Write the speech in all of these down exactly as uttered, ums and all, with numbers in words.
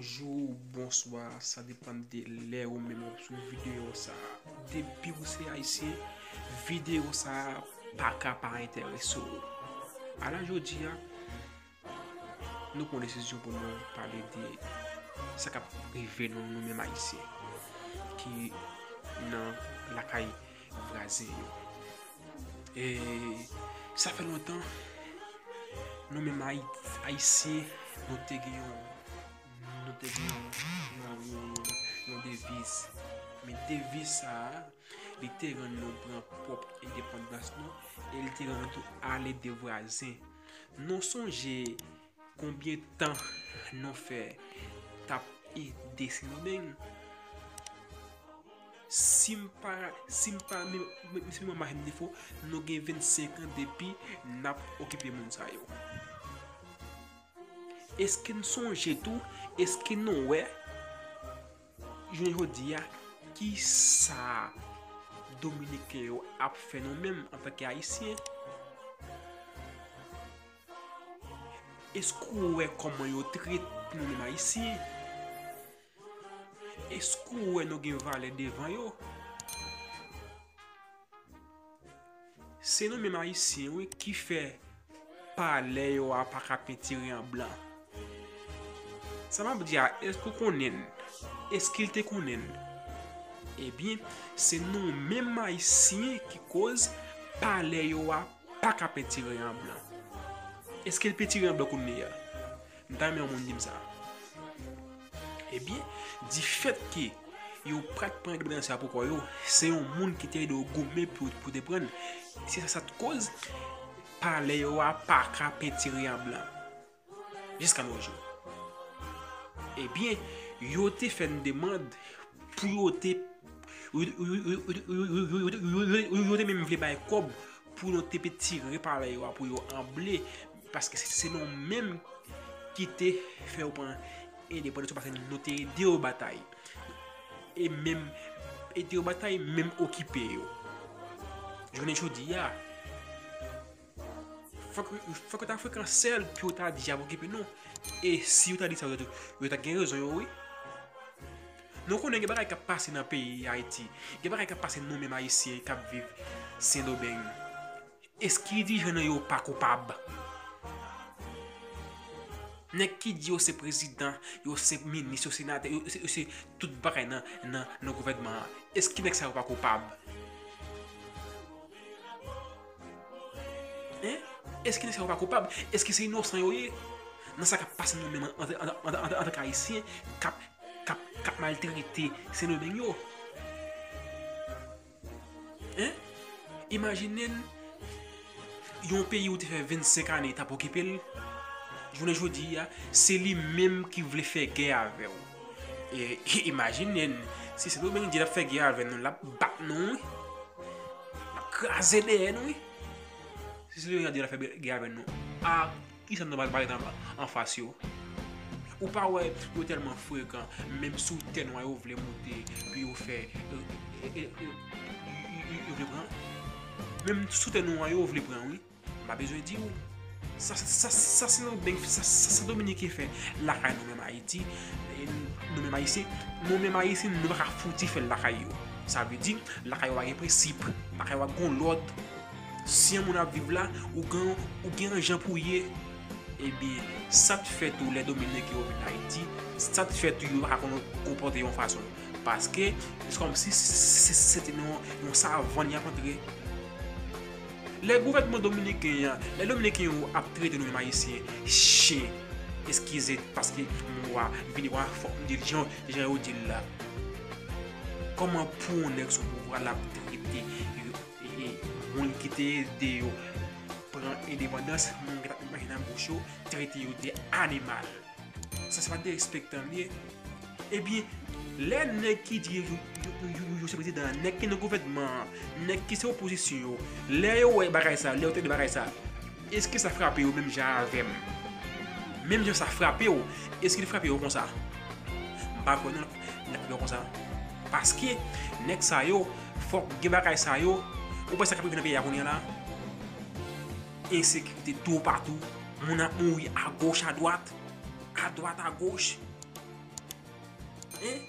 Bonjou, bonswa, sa depann de lè ou menm w ap swiv videyo sa a. Depi w se ayisyen, videyo sa a pa ka pa enterese w. Ala jodi a, nou pran desizyon pou nou pale de sa k ap rive nou, nou menm ayisyen, ki nan lakay vwazen yo. E sa fè lontan, nou menm Ayit-, Ayisyen, nou te gen yon, nou te gen yon, yon, yon, yon deviz. Men deviz sa a, li te rann nou pran pwòp endepandans nou, e li te rann nou tou ale de vwazen. Nou sonje konbyen tan nou fè t ap ede Sendomeng? Si m pa, si m pa, men, men, si m pa mache m defo, nou gen vennsenk an depi n ap okipe moun sa yo. Èske n sonje tou? Èske nou wè, jounen jodi a, ki sa Dominiken yo ap fè nou menm antanke Ayisyen? Èske w wè kòman yo trete nou menm Ayisyen? Èske w wè nou gen valè devan yo? Se nou menm Ayisyen, wi, ki fè palè yo a pa ka pentire an blan. Sa m ap di a, èske w konnen l? Èske l te konnen l? Ebyen, se nou menm Ayisyen ki koz palè yo a pa ka pentire an blan. Èske l pentire an blan kounye a? M ta renmen yon moun di m sa. Ebyen, difèt ke yo pa t pran endepandans la pou kò yo, se yon moun ki te ede yo goumen pou, pou te pran l. Se sa, sa t koz palè yo a pa ka pentire an blan. Jiska nos jours. Ebyen, yo te fè n demann pou yo te, yo te menm vle bay kòb pou yo te pentire palè yo a pou yo an ble, paske se, se nou menm ki te fè yo pran endepandans yo, paske nou te ede yo batay. E menm ede yo batay, menm okipe yo. Jounen jodi a, fòk, fòk yo ta frekan sèl pou yo ta di y ap okipe nou. E si yo ta di sa, yo, yo ta gen rezon yo, wi. Nou konnen gen bagay k ap pase nan peyi Ayiti. Gen bagay k ap pase nou menm Ayisyen k ap viv Sendomeng. Èske dirijan nou yo pa koupab? Nèg ki di yo se prezidan, yo se minis, yo senatè, yo se, yo se tout bagay nan, nan, nan gouvènman an. Èske nèg sa yo pa koupab? Hein? Èske nèg sa yo pa koupab? Èske se inosan yo ye? Nan sa k ap pase nou menm an, an, an, an, an, antanke Ayisyen k ap, k ap, k ap maltrete Sendomeng yo? Hein? Imajine n yon peyi ou te fè vennsenk ane t ap okipe l. Jounen jodi a, se li menm ki vle fè gè avè w. E, e imajine n, si Sendomeng di l ap fè gè avè nou, l ap bat nou, wi. L ap kraze dèyè nou, wi. Si Sendomeng di l ap fè gè avè nou, a kisa nou pral parèt anba, anfas yo? Ou pa wè yo tèlman frekan, menm sou tè nwa yo vle moute pou yo fè, e, e, e, e, yo, yo vle pran? Menm sou tè nwa yo vle pran, wi. M pa bezwen di w. Sa, sa, sa, sa se nou menm, sa, sa, sa Dominiken fè lakay nou menm Ayiti, e, nou menm Ayisyen, nou menm Ayisyen, nou pa ka fouti fè l lakay yo. Sa vle di, lakay yo pa gen prensip, lakay yo pa gon lòd. Si yon moun ap viv la, ou gen, ou gen yon jan pou w ye, ebyen, sa t fè tou lè Dominiken yo vin Ayiti, sa t fè tou yo pa ka konn konpòte yon fason. Paske, se kòmsi se, se, se te nan yon, yon savann y ap antre. Lè gouvènman dominiken an, lè Dominiken yo ap trete nou menm Ayisyen chen, eskize, paske mo a vini konsa, fòk m di l jan, jan yo di l la. Kòman pou yon nèg sou pouvwa l ap trete yo, e, e, moun ki te ede yo pran endepandans, moun ki t ap met manje nan bouch yo, trete yo de animal? Sa se pa derespektan l ye? Ebyen, lè nèg ki di yo, yo, yo, yo, yo se prezidan an, nèg ki nan gouvènman an, nèg ki se opozisyon yo, lè yo wè bagay sa, lè yo tande bagay sa, èske sa frape yo menm jan avè m? Menm jan sa frape w, èske li frape yo konsa? M pa kwè non, li frape yo konsa. Paske nèg sa yo, fòk gen bagay sa yo, ou wè sa k ap rive nan peyi a kounye a la? Ensekirite toupatou, moun ap mouri agoch, adwat, adwat, agoch. Hein?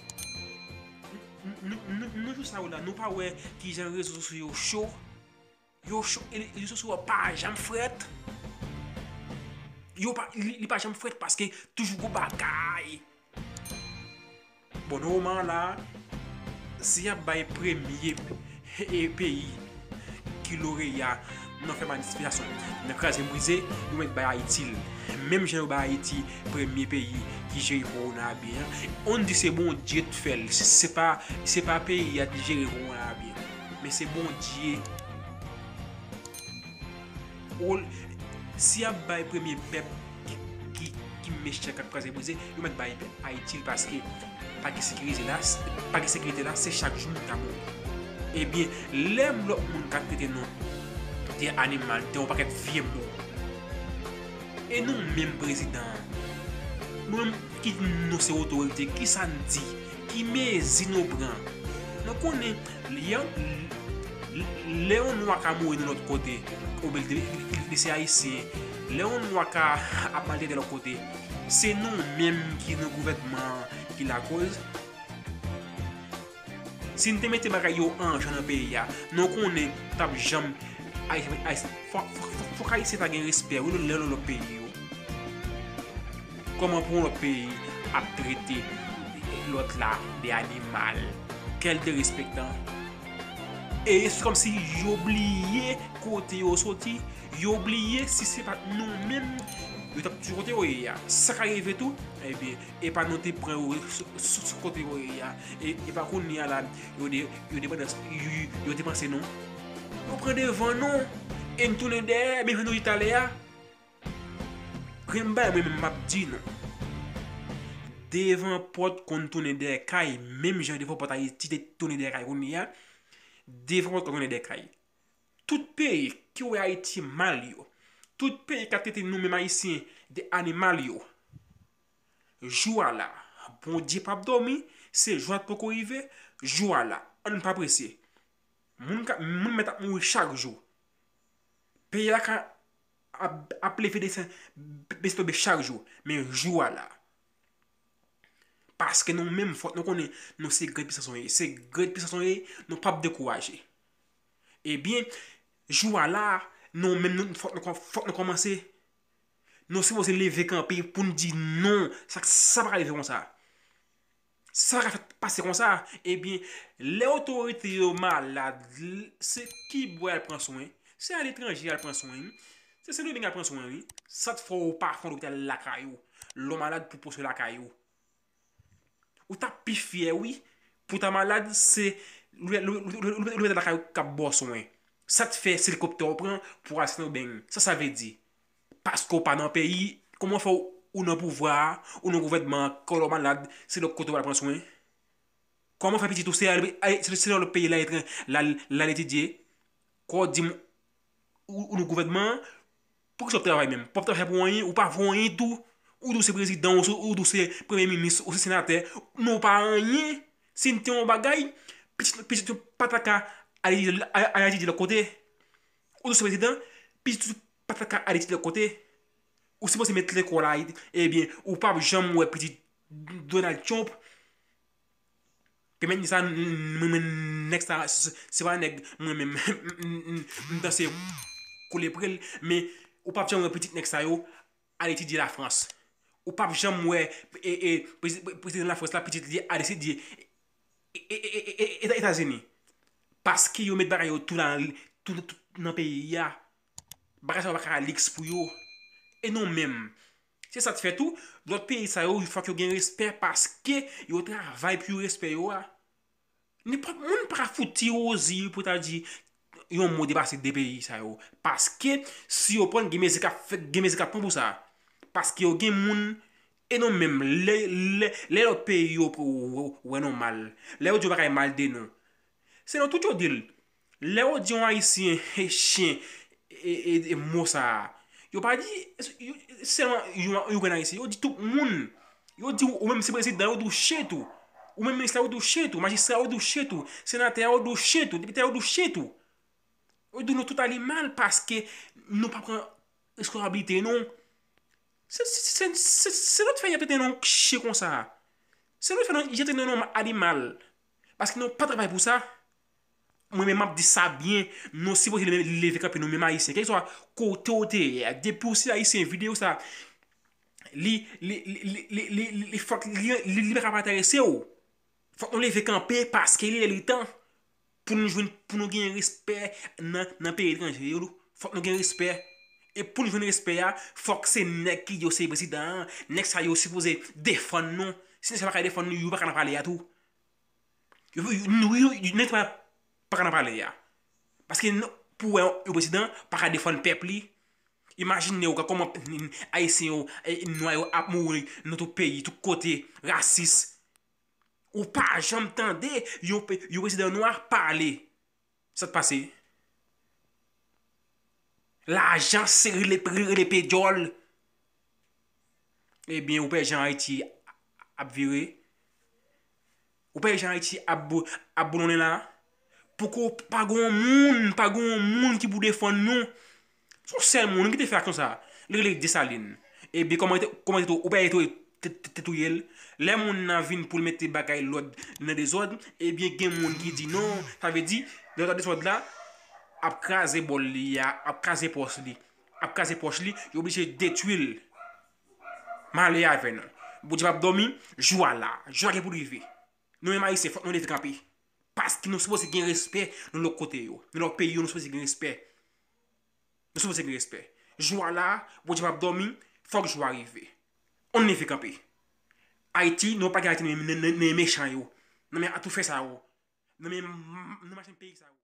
Nou, nou, nou, nou jou sa yo la, nou pa wè kijan rezo sosyo yo cho? Yo cho, e rezo sosyo yo pa janm frèt. Yo pa, li, li pa janm frèt paske toujou gwo bagay. Bon, nan moman an la, si y ap bay premye e peyi ki loreya nan fè manifestasyon, nan kraze brize, yo mèt bay Ayiti l. Menm jan yo bay Ayiti premye peyi ki jere kowona a byen an. On di se Bondye t fè l. Se, se pa, se pa peyi a t jere kowona a byen. Men se Bondye. Ou, si y ap bay premye pèp ki, ki, ki mechan k ap kraze brize, yo mèt bay Ayiti l paske pa gen sekirite la, pa gen sekirite la, se chak jou moun ka mouri. Ebyen, lè lòt moun ka trete nou de animal, de yon pakèt vye mo, e nou menm prezidan an, nou menm ki nou se otorite, kisa n di? Ki mezi nou pran? Nou konnen, lè, lè yon nwa ka mouri nan lòt kote, oubyen li, li, li se ayisyen, lè yon nwa ka ap maltrete lòt kote, se nou menm ki nan gouvènman an ki lakoz. Si n te mete bagay yo an jan nan peyi a, nou konnen t ap janm, Ayisyen, Ayisyen, fòk, fòk, fòk, fòk Ayisyen ta gen respè, wi, lè lòt peyi yo. Kòman pou yon lòt peyi ap trete lòt la de animal? Quel dérespectant! E se kòmsi yo bliye kote yo soti, yo bliye si se pa t nou menm, yo t ap toujou kote yo ye a. Sa ka rive tou, ebyen, e pa nou te pran yo sou, sou, sou kote yo ye a. E, e pa kounye a la, yo de, yo depandans, yo, yo, yo te panse nou. Yo pran devan nou, e n tounen dèyè, menm jan nou di talè a. Grenn bagay mwen menm m ap di nou. Devan pòt konn tounen dèyè kay, menm jan devan pòt Ayiti te tounen dèyè kay kounye a, devan pòt konn tounen dèyè kay. Tout peyi ki wè Ayiti mal yo, tout peyi k ap trete nou menm Ayisyen de animal yo, jou a la, Bondye p ap dòmi, se jou a t poko rive, jou a la, ann pa prese. Moun ka, moun mèt ap mouri chak jou. Peyi a ka ap, ap leve desann, bese tonbe chak jou. Men jou a la. Paske nou menm fòk nou konnen nou se grenn pisans nou ye. Se grenn pisans nou ye, nou p ap dekouraje. Ebyen, jou a la, nou menm nou, fòk nou, fòk nou kòmanse. Nou sipoze leve kanpe pou n di non, sa, sa pa ka rive konsa. Sa pa ka fèt pase konsa. Ebyen, lè otorite yo malad, l-, se Kiba y al pran swen, se aletranje y al pran swen, wi. Se Sendomeng y al pran swen, wi. Sa t fè w pa fè yon lopital lakay ou? Lè w malad pou pran swen lakay ou. Ou t ap pi fyè, wi, pou w ta malad, se lopital lakay ou k ap ba w swen. Sa t fè se elikoptè w pran pou w al Sendomeng? Sa sa vle di? Paske w pa nan peyi, kòman fè w, ou nan pouvwa a, ou nan gouvènman an, kò w malad, se lòt kote w al pran swen? Kòman fè pitit ou se al, al, se, se nan lòt peyi l al etran-, l al, l al etidye? Kò w di m, ou, ou nan gouvènman an, poukisa w ap travay menm? W ap travay pou anyen, ou pa vo anyen tou. Ou di w se prezidan, ou se, ou di w se premye minis, ou se senatè, men w pa anyen. Si n te yon bagay, pitit, pitit ou pa ta ka al, al, al etidye lòt kote. Ou di w se prezidan, pitit ou pa ta ka al etidye lòt kote. Ou sipoze met lekòl la, ebyen, ou p ap janm wè pitit Donald Trump. Pèmèt di sa, mwen, mwen, nèg sa, se, se pa nèg mwen menm, m, m, m, m danse koule pre l, men ou p ap janm wè pitit nèg sa yo al etidye Lafrans. Ou p ap janm wè, e, e, prezi-, prezidan Lafrans la, pitit li al etidye e, e, e, e, e, Eta-, Etazini. Paske yo met bagay yo tou nan, tou, tou nan peyi a. Bagay sa yo pa ka liks pou yo. E nou menm. Se sa k fè tou, lòt peyi sa yo, fòk yo gen respè paske yo travay pou yo respè yo a. Nenpòt moun pa ka fout tire w ozil pou ta di yon mo depase de peyi sa yo. Paske si yo pran, gen mezi k ap fèt, gen mezi k ap pran pou sa. Paske yo gen moun, e nou menm, lè, lè, lè lòt peyi yo wè nou mal, lè yo di yon bagay mal de nou, se nou tout yo di l. Lè yo di yon Ayisyen, e, chen, e, e, e mo sa a, yo pa di, yo, sèlman yon, yon grenn Ayisyen, yo di tout moun. Yo di ou, ou menm se prezidan, yo di w chen tou. Ou menm minis la, yo di w chen tou. Majistra, yo di w chen tou. Senatè, yo di w chen tou. Depite, yo di w chen tou. Yo di nou tout animal paske nou pa pran reskonsablite nou. Se, se, se, se, se lòt fè y ap trete nou chen konsa. Se nou fè nou jete nou nan animal. Paske nou pa travay pou sa. Mwen menm m ap di sa byen, nou sipoze leve, leve kanpe nou menm Ayisyen. Kèlkeswa kote w te ye a, depi w se Ayisyen, videyo sa, li, li, li, li, li, li, li, li, fòk li, li, li pa ka pa enterese w. Fòk nou leve kanpe paske li lè li tan pou nou jwenn, pou nou gen respè nan, nan peyi etranje yo. Fòk nou gen respè. E pou nou jwenn respè a, fòk se nèg ki di yo se prezidan an, nèg sa yo sipoze defann nou. Si nèg sa pa ka defann nou, yo pa ka nan palè a tou. Yo, yo, nou, yo, yo, nèg sa pa ka nan palè a. Paske n-, pou wè yon prezidan pa ka defann pèp li, imajine w kòman Ayisyen yo, e, nwa yo ap mouri nan tout peyi, tout kote, rasis. Ou pa janm tande yon pe-, yon prezidan nwa pale. Sa k pase? Lajan se rele, rele pye dyòl. Ebyen, ou pè jan Ayiti ap vire. Ou pè jan Ayiti ap bou-, ap boulonnen la. Poko pa gon moun, pa gon moun ki pou defann nou. Se yon sèl moun ki te fè aksyon sa. Li rele Desalin. Ebyen, kòman te, kòman te, ou pè te, te, te, te touye l? Lè moun nan vin pou l mete bagay lòd nan dezòd, ebyen, gen moun ki di non. Sa vle di, lòd, dezòd la ap kraze bòl li a, ap kraze pòch li, ap kraze pòch li, yo oblije detwi l. Malè avè nou. Bondye p ap dòmi, jou a la. Jou a gen pou l rive. Nou menm Ayisyen, fòk nou leve kanpe. Paske nou sipoze gen respè nan lòt kote yo. Nan lòt peyi yo, nou sipoze gen respè. Nou sipoze gen respè. Jou a la, Bondye p ap dòmi, fòk jou a rive. Ann leve kanpe. Ayiti, nou pa gen Ayiti nan men, nan, nan men mechan yo. Nan men atoufè sa yo. Nan men, nan machin peyi sa yo.